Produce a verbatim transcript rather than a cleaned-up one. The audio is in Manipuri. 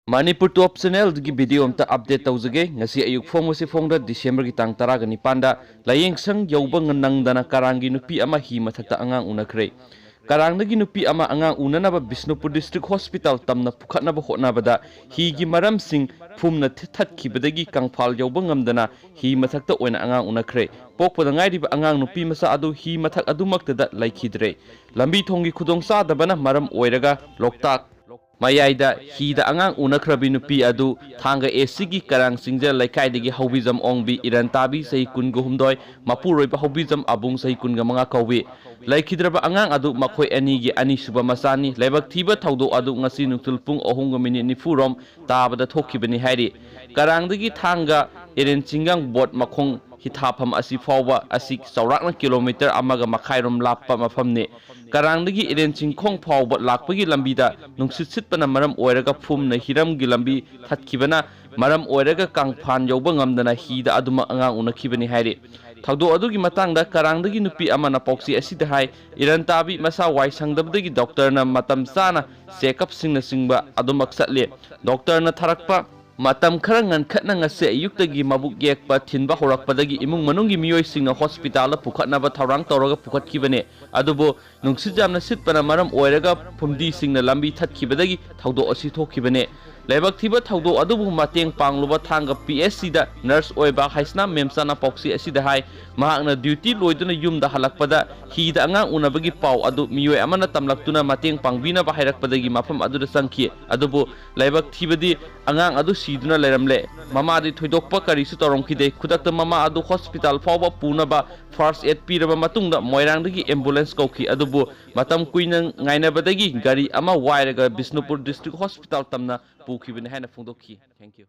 ꯃꯅꯤꯄꯨꯔ ꯇꯣꯞ ꯆꯦꯅꯦꯜꯒꯤ ꯚꯤꯗꯤꯑꯣ ꯑꯝꯇ ꯑꯞꯗꯦꯠ ꯇꯧꯖꯒꯦ꯫ ꯉꯁꯤ ꯑꯌꯨꯛ ꯐꯣꯡꯕꯁꯤ ꯐꯣꯡꯗ ꯗꯤꯁꯦꯝꯕꯔꯒꯤ ꯇꯥꯡ ꯇꯔꯥꯒ ꯅꯤꯄꯥꯟꯗ ꯂꯥꯏꯌꯦꯡꯁꯪ ꯌꯧꯕ ꯅꯪꯗꯅ ꯀꯔꯥꯡꯒꯤ ꯅꯨꯄꯤ ꯑꯃ ꯍꯤ ꯃꯊꯛꯇ ꯑꯉꯥꯡ ꯎꯅꯈ꯭ꯔꯦ꯫ ꯀꯔꯥꯡꯗꯒꯤ ꯅꯨꯄꯤ ꯑꯃ ꯑꯉꯥꯡ ꯎꯅꯅꯕ ꯕꯤꯁꯅꯨꯄꯨꯔ ꯗꯤꯁꯇ꯭ꯔꯤꯛ ꯍꯣꯁꯄꯤꯇꯥꯜ ꯇꯝꯅ ꯄꯨꯈꯠꯅꯕ ꯍꯣꯠꯅꯕꯗ ꯍꯤꯒꯤ ꯃꯔꯝꯁꯤꯡ ꯐꯨꯝꯅ ꯊꯤ-, ꯊꯠꯈꯤꯕꯗꯒꯤ ꯀꯪꯐꯥꯜ ꯌꯧꯕ ꯉꯝꯗꯅ ꯍꯤ ꯃꯊꯛꯇ ꯑꯣꯏꯅ ꯑꯉꯥꯡ ꯎꯅꯈ꯭ꯔꯦ꯫ ꯄꯣꯛꯄꯗ ꯉꯥꯏꯔꯤꯕ ꯑꯉꯥꯡ ꯅꯨꯄꯤ ꯃꯆꯥ ꯑꯗꯨ ꯍꯤ ꯃꯊꯛ ꯑꯗꯨꯃꯛꯇꯗ ꯂꯩꯈꯤꯗ꯭ꯔꯦ꯫ ꯂꯝꯕꯤ ꯊꯣꯡꯒꯤ ꯈꯨꯗꯣꯡꯆꯥꯗꯕꯅ ꯃꯔꯝ ꯑꯣꯏꯔꯒ ꯂꯣꯛꯇꯥꯛ ꯃꯌꯥꯏꯗ ꯍꯤꯗ ꯑꯉꯥꯡ ꯎꯅꯈ꯭ꯔꯕꯤ ꯅꯨꯄꯤ ꯑꯗꯨ ꯊꯥꯡꯒ ꯑꯦ ꯁꯤꯒꯤ ꯀꯔꯥꯡ ꯆꯤꯡꯖ ꯂꯩꯀꯥꯏꯗꯒꯤ ꯍꯧꯕꯤꯖꯝ ꯑꯣꯡꯕꯤ ꯏꯔꯟ ꯇꯥꯕꯤ ꯆꯍꯤ ꯀꯨꯟꯒ ꯍꯨꯝꯗꯣꯏ, ꯃꯄꯨꯔꯣꯏꯕ ꯍꯧꯕꯤꯖꯝ ꯑꯕꯨꯡ ꯆꯍꯤ ꯀꯨꯟꯒ ꯃꯉꯥ ꯀꯧꯏ꯫ ꯂꯩꯈꯤꯗ꯭ꯔꯕ ꯑꯉꯥꯡ ꯑꯗꯨ ꯃꯈꯣꯏ ꯑꯅꯤꯒꯤ ꯑꯅꯤꯁꯨꯕ ꯃꯆꯥꯅꯤ꯫ ꯂꯥꯏꯕꯛ ꯊꯤꯕ ꯊꯧꯗꯣꯛ ꯑꯗꯨ ꯉꯁꯤ ꯅꯨꯡꯊꯤꯜ ꯄꯨꯡ ꯑꯍꯨꯝꯒ ꯃꯤꯅꯤꯠ ꯅꯤꯐꯨ ꯔꯣꯝ ꯇꯥꯕꯗ ꯊꯣꯛꯈꯤꯕꯅꯤ ꯍꯥꯏꯔꯤ꯫ ꯀꯔꯥꯡꯗꯒꯤ ꯊꯥꯡꯒ ꯏꯔꯦꯟ ꯆꯤꯡꯒꯥꯡ ꯕꯣꯠ ꯃꯈꯣꯡ ꯍꯤꯊꯥꯐꯝ ꯑꯁꯤ ꯐꯥꯎꯕ ꯑꯁꯤ ꯆꯥꯎꯔꯥꯛꯅ ꯀꯤꯂꯣꯃꯤꯇꯔ ꯑꯃꯒ ꯃꯈꯥꯏꯔꯣꯝ ꯂꯥꯞꯄ ꯃꯐꯝꯅꯤ꯫ ꯀꯔꯥꯡꯗꯒꯤ ꯏꯔꯦꯟ ꯆꯤꯡꯈꯣꯡ ꯐꯥꯎꯕ ꯂꯥꯛꯄꯒꯤ ꯂꯝꯕꯤꯗ ꯅꯨꯡꯁꯤꯠ ꯁꯤꯠꯄꯅ ꯃꯔꯝ ꯑꯣꯏꯔꯒ ꯐꯨꯝꯅ ꯍꯤꯔꯝꯒꯤ ꯂꯝꯕꯤ ꯊꯠꯈꯤꯕꯅ ꯃꯔꯝ ꯑꯣꯏꯔꯒ ꯀꯪꯐꯥꯟ ꯌꯧꯕ ꯉꯝꯗꯅ ꯍꯤꯗ ꯑꯗꯨꯃꯛ ꯑꯉꯥꯡ ꯎꯅꯈꯤꯕꯅꯤ ꯍꯥꯏꯔꯤ꯫ ꯊꯧꯗꯣꯛ ꯑꯗꯨꯒꯤ ꯃꯇꯥꯡꯗ ꯀꯔꯥꯡꯗꯒꯤ ꯅꯨꯄꯤ ꯑꯃꯅ ꯄꯥꯎꯆꯦ ꯑꯁꯤꯗ ꯍꯥꯏ, ꯏꯔꯟ ꯇꯥꯕꯤ ꯃꯁꯥ ꯋꯥꯏ ꯁꯪꯗꯕꯗꯒꯤ ꯗꯣꯛꯇꯔꯅ ꯃꯇꯝ ꯆꯥꯅ ꯆꯦꯛꯑꯞꯁꯤꯡꯅꯆꯤꯡꯕ ꯑꯗꯨꯃꯛ ꯆꯠꯂꯤ꯫ ꯗꯣꯛꯇꯔꯅ ꯊꯥꯔꯛꯄ ꯃꯇꯝ ꯈꯔ ꯉꯟꯈꯠꯅ ꯉꯁꯤ ꯑꯌꯨꯛꯇꯒꯤ ꯃꯕꯨꯛ ꯌꯦꯛꯄ ꯊꯤꯟꯕ ꯍꯧꯔꯛꯄꯗꯒꯤ ꯏꯃꯨꯡ ꯃꯅꯨꯡꯒꯤ ꯃꯤꯑꯣꯏꯁꯤꯡꯅ ꯍꯣꯁꯄꯤꯇꯥꯜꯗ ꯄꯨꯈꯠꯅꯕ ꯊꯧꯔꯥꯡ ꯇꯧꯔꯒ ꯄꯨꯈꯠꯈꯤꯕꯅꯤ꯫ ꯑꯗꯨꯕꯨ ꯅꯨꯡꯁꯤꯠ ꯌꯥꯝꯅ ꯁꯤꯠꯄꯅ ꯃꯔꯝ ꯑꯣꯏꯔꯒ ꯐꯨꯝꯗꯤꯁꯤꯡꯅ ꯂꯝꯕꯤ ꯊꯠꯈꯤꯕꯗꯒꯤ ꯊꯧꯗꯣꯛ ꯑꯁꯤ ꯊꯣꯛꯈꯤꯕꯅꯤ꯫ ꯂꯥꯏꯕꯛ ꯊꯤꯕ ꯊꯧꯗꯣꯛ ꯑꯗꯨꯕꯨ ꯃꯇꯦꯡ ꯄꯥꯡꯂꯨꯕ ꯊꯥꯡꯒ ꯄꯤ ꯑꯩꯆ ꯁꯤꯗ ꯅꯔꯁ ꯑꯣꯏꯕ ꯍꯥꯏꯁꯅꯥꯝ ꯃꯦꯝꯆꯥꯅ ꯄꯥꯎꯆꯦ ꯑꯁꯤꯗ ꯍꯥꯏ, ꯃꯍꯥꯛꯅ ꯗ꯭ꯌꯨꯇꯤ ꯂꯣꯏꯗꯨꯅ ꯌꯨꯝꯗ ꯍꯜꯂꯛꯄꯗ ꯍꯤꯗ ꯑꯉꯥꯡ ꯎꯅꯕꯒꯤ ꯄꯥꯎ ꯑꯗꯨ ꯃꯤꯑꯣꯏ ꯑꯃꯅ ꯇꯝꯂꯛꯇꯨꯅ ꯃꯇꯦꯡ ꯄꯥꯡꯕꯤꯅꯕ ꯍꯥꯏꯔꯛꯄꯗꯒꯤ ꯃꯐꯝ ꯑꯗꯨꯗ ꯆꯪꯈꯤ꯫ ꯑꯗꯨꯕꯨ ꯂꯥꯏꯕꯛ ꯊꯤꯕꯗꯤ ꯑꯉꯥꯡ ꯑꯗꯨ ꯁꯤꯗꯨꯅ ꯂꯩꯔꯝꯂꯦ꯫ ꯃꯃꯥꯗꯤ ꯊꯣꯏꯗꯣꯛꯄ ꯀꯔꯤꯁꯨ ꯇꯧꯔꯝꯈꯤꯗꯦ꯫ ꯈꯨꯗꯛꯇ ꯃꯃꯥ ꯑꯗꯨ ꯍꯣꯁꯄꯤꯇꯥꯜ ꯐꯥꯎꯕ ꯄꯨꯅꯕ ꯐꯥꯔꯁ ꯑꯦꯗ ꯄꯤꯔꯕ ꯃꯇꯨꯡꯗ ꯃꯣꯏꯔꯥꯡꯗꯒꯤ ꯑꯦꯝꯕꯨꯂꯦꯟꯁ ꯀꯧꯈꯤ꯫ ꯑꯗꯨꯕꯨ ꯃꯇꯝ ꯀꯨꯏꯅ ꯉꯥꯏꯅꯕꯗꯒꯤ ꯒꯥꯔꯤ ꯑꯃ ꯋꯥꯏꯔꯒ ꯕꯤꯁꯅꯨꯄꯨꯔ ꯗꯤꯁꯇ꯭ꯔꯤꯛ ꯍꯣꯁꯄꯤꯇꯥꯜ ꯇꯝꯅ ꯄꯨꯈꯤꯕꯅꯤ ꯍꯥꯏꯅ ꯐꯣꯡꯗꯣꯛꯈꯤ꯫ Thank you꯫